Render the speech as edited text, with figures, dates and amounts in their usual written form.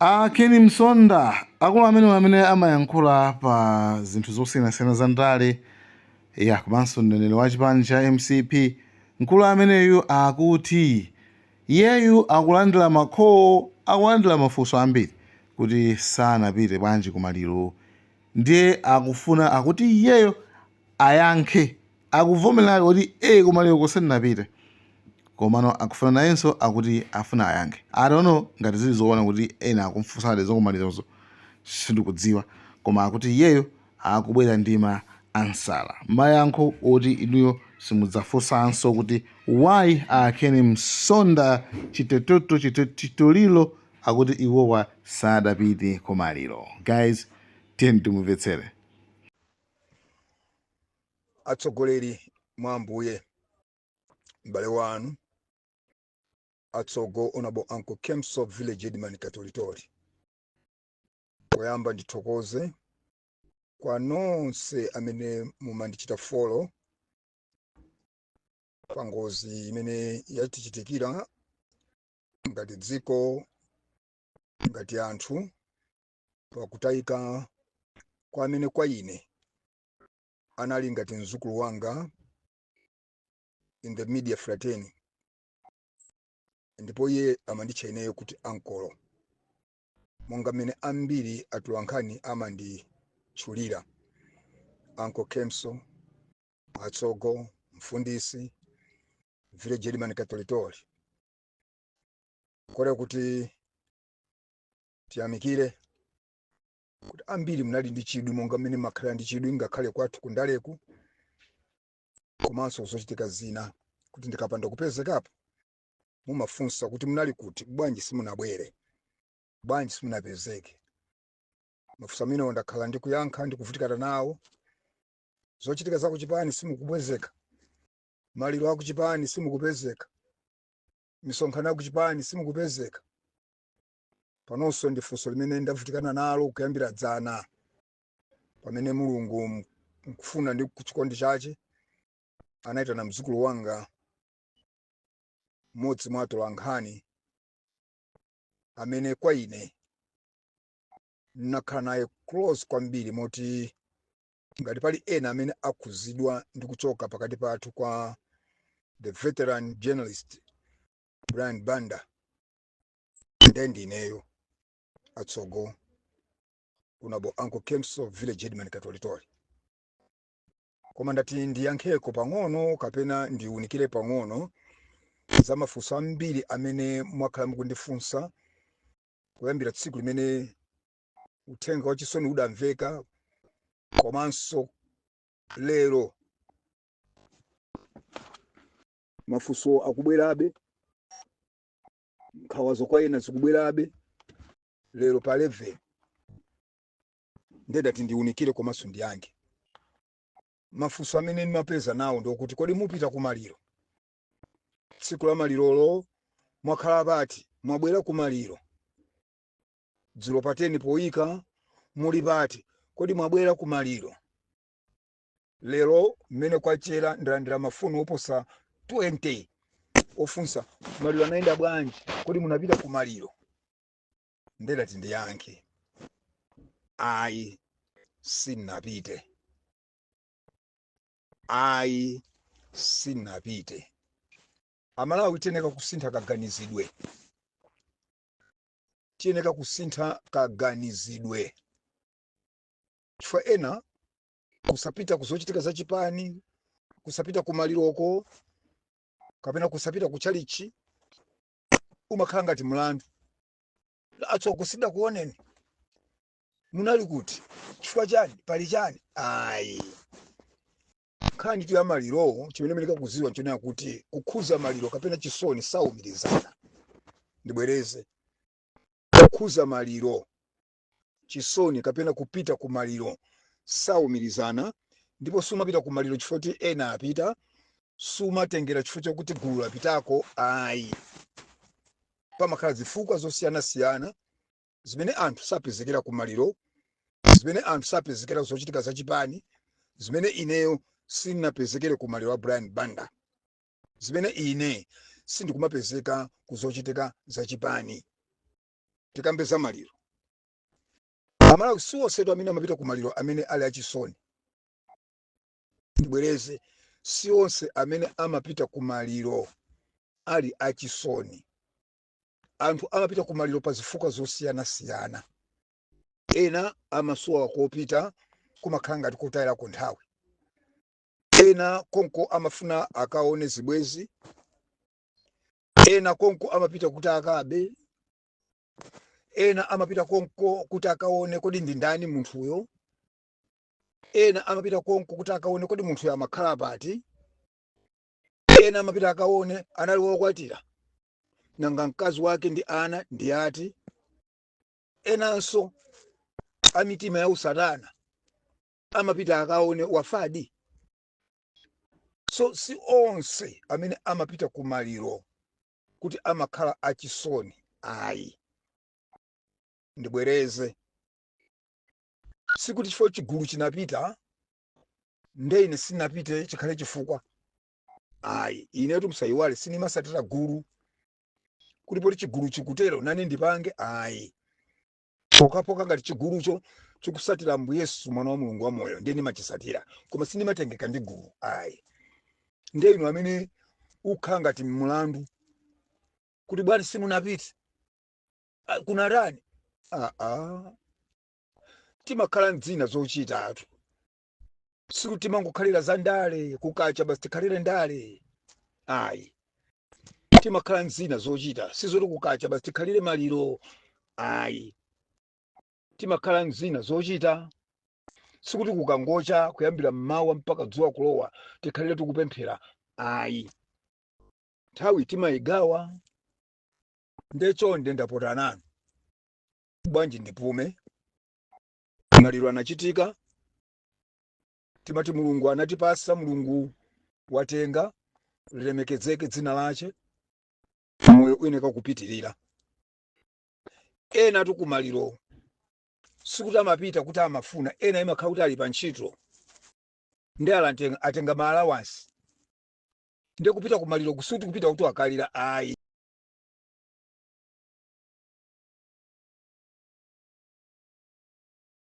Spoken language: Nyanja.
A Ken Msonda, akulu amene amayankhula pa zinthu zosiyanasiyana za ndale ya komanso mneneri wa chipani cha MCP, mkulu ameneyu akuti iyeyu akulandira ma call, akulandira mafunso ambiri kuti sanapite bwanji kumaliro. Ndiye akufuna akuti iyeyo ayankhe, akuvomera kuti kumaliro kusindinapite, komano akufuna nayenso akuti afuna ayankhe. I don't know ngati zili zoona kuti ena akumfunsabe zakumalirozo, sindikudziwa, koma akuti iyeyo akubwera ndi ma answer, mayankho oti inuyo simudzafunsanso kuti why a Ken Msonda chitototo chitolilo akuti iwowa sadapite kumaliro. Guys, tiyeni timumvetsere. Atsogoleri mwa Ambuye, m'bale wanu atsogo Honorable Uncle Kemso, village headman Katolitoli. Poyamba ndithokoze kwa nonse amene mumandichita follow pa ngozi imene yatichitikira ngati dziko, ngati anthu, pakutayika kwa amene kwa ine anali ngati mzukulu wanga in the media fraternity, ndipo iye amanditcha ineyo kuti ankolo, monga mmene ambiri atolankhani amanditchulira, Uncle Kemso, atsogo, mfundisi, village headman Katolitoli. Kore kuti tiyamikire kuti ambiri munali ndi chidwi, monga mmene makhala ndi chidwi ngakhale kwathu kundaleku komanso zochitika zina, kuti ndikapanda kupezekapo mumafunsa kuti munali kuti, bwanji simunabwere, bwanji simunapezeke. Mafunso amenewo ndakhala ndikuyankha, ndikuvutikana nawo. Zochitika za kuchipani simukupezeka, maliro akuchipani simukupezeka, misonkhano yakuchipani simukupezeka. Panonso ndi funso limene ndavutikana nalo kuyambira dzana, pamene Mulungu mkufuna ndi kuchikondi chache anayitana mzukulu wanga, mmodzi mwa atolankhani amene kwa ine ndinakhala naye close kwambiri, moti ngati pali ena amene akhuzidwa ndi kuchoka pakati pathu kwa the veteran journalist Brian Banda, ndiye ndineyo atsogo Honorable Uncle Kemso, village headman Katolitoli. Koma ndati ndiyankheko pang'ono kapena ndiwunikire pang'ono za mafunso ambiri amene mwakhala mukundifunsa kuyambira tsiku limene uthenga wachisoni udamveka, komanso lero mafunso akubwerabe, nkhawazo kwa ena zikubwerabe lero pa 11. Ndedati ndiwunikire komanso ndiyankhe mafunso amene ndimapeza nawo, ndiokuti kodi mupita kumaliro? Tsiku la malirolo mwakhala pati? Mwabwera kumaliro dzulo pa 10 poyika muli pati? Kodi mwabwera kumaliro lero mmene kwachera? Ndalandira mafoni oposa 20 ofunsa maliro anayenda bwanji, kodi munapita kumaliro? Ndedati ndiyankhe, ayi, sinnapite, ayi, sinnapite. Amalawi, tiyeneka kusintha kaganizidwe, tiyeneka kusintha kaganizidwe, chifukwa ena kusapita kuzochitika za chipani, kusapita kumaliroko kapena kusapita kuchalichi umakhala ngati mlandu. Atsogo, sindakuoneni, munali kuti, chifukwa chani, pali chani? Ayi, nkhani tu ya maliro, chimene meneka kuziwa nchonena kuti kukhuza maliro kapena chisoni saumirizana. Ndibwereze, kukhuza maliro, chisoni kapena kupita ku maliro saumirizana, ndipo sumapita ku maliro chifukwa kuti ena apita, sumatengera chifukwa chakuti gulu lapitako, ayi. Pamakhala zifukwa zosiyanasiyana zimene anthu sapezekera ku maliro, zimene anthu sapezekera zochitika zachipani, zimene ineyo sindinapezekere ku maliro a Brian Banda, zimene ine sindikumapezeka ku zochitika zachipani. Tikambe za maliro. Amalawi si onsetu amene amapita ku maliro amene ali achisoni. Ndibwereze, si onse amene amapita ku maliro ali achisoni. Anthu amapita ku maliro pa zifukwa zosiyanasiyana. Ena amasowa kopita, kumakhala ngati kotayirako nthawi. Ena konko amafuna akaone zibwezi. Ena konko amapita kuti akabe. Ena amapita konko kuti akaone kodi ndi ndani munthuyo. Ena amapita konko kuti akaone kodi munthuyo amakhala pati. Ena amapita akaone anali wokwatira, nanga mkazi wake ndi ana ndi ati. Enanso amitima ya usatana amapita akaone wafadi. So si onse amene amapita ku maliro kuti amakhala achisoni, ayi. Ndibwereze, sikuti chifukwa chigulu chinapita nde ine sinapite chikhale chifukwa, ayi. Inetu musayiwale, sinimasatira gulu kuti poti chigulu chikutero nane ndipange, ayi. Pokapoka ngati chigulucho chikusatira Ambuye Yesu mwana wa Mulungu wa moyo, ndiye ndimachisatira, koma sindimatengeka ndi gulu, ayi. Ndiye inu amene ukhala ngati mlandu kuti bwana simunapite, kunatani, aa, timakhala mdzina zochita atu. Sikuti timangokhalira za ndale, kukacha basi tikhalire ndale, ayi. Timakhala mdzina zochita, sizoti kukacha basi tikhalire maliro, ayi. Timakhala mdzina zochita, sikuti kukangocha kuyambira mmawa mpaka dzuwa kulowa tikhalire tikupemphera, ayi. Nthawi timayigawa. Ndechonde ndapota nanu, bwanji ndipume. Maliro anachitika, timati Mulungu anatipasa, Mulungu watenga, lilemekezeke dzina lache. Moyo uyeneka kupitirira. Ena tukumaliro sikuti amapita kuti amafuna, ena imakhala kuti ali pa ntchito ndi ala atenga ma allowance, ndiye kupita kumaliro kusikuti kupita kuti akalira, ayi.